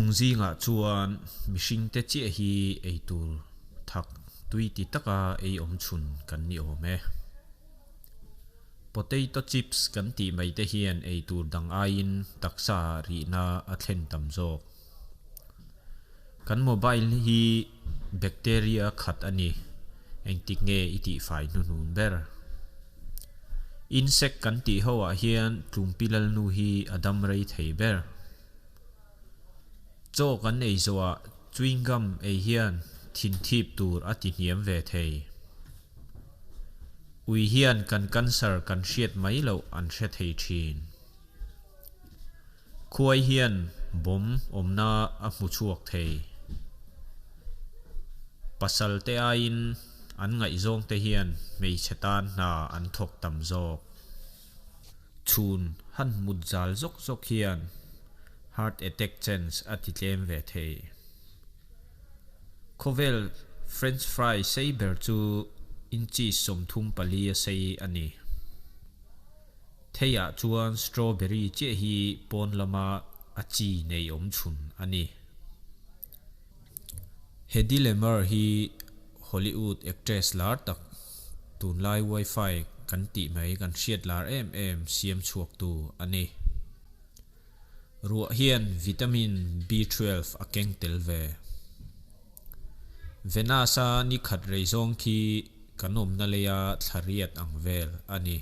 Leilung zingah chuan mihringte chiah hi eitur thak tui ti taka ei awm chhun kan ni awm e. Potato chips kan tih mai te hian eitur dang aiin taksa rihna a thlen tam zawk. Kan mobile hi bacteria khat a ni, engtik nge i tihfai hnuhnun ber? Insect kan tih ho ah hian tlumpi lalnu hi a dam rei thei ber. Chaw kan ei zawhah chewing gum ei hian thinthip tur a ti hniam ve thei. Ui hian kan cancer kan hriat mai loh an hre thei thin. Khuai hian bawm awmna a hmu chhuak thei. Pasal te aiin an ngaihzawng te hian hmeichhe tan hna an thawk tam zawk. Chhun han mut zal zawk zawk hian heart attack chance a ti tlem ve thei. Khawvel French fry sei ber chu inches 34 a sei a ni. Theiah chuan strawberry chiah hi pawn lama a chi nei awm chhun a ni. Hedy Lamarr hi Hollywood actress lar tak, tunlai wifi kan tih mai kan hriat lar em em siam chhuaktu a ni. Ruah hian vitamin B12 a keng tel ve. Venus-a ni khat rei zawng khi kan awmna leia thla riat ang vel a ni.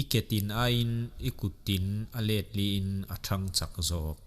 I ke tin aiin i kut tin a let liin a thang chak zawk.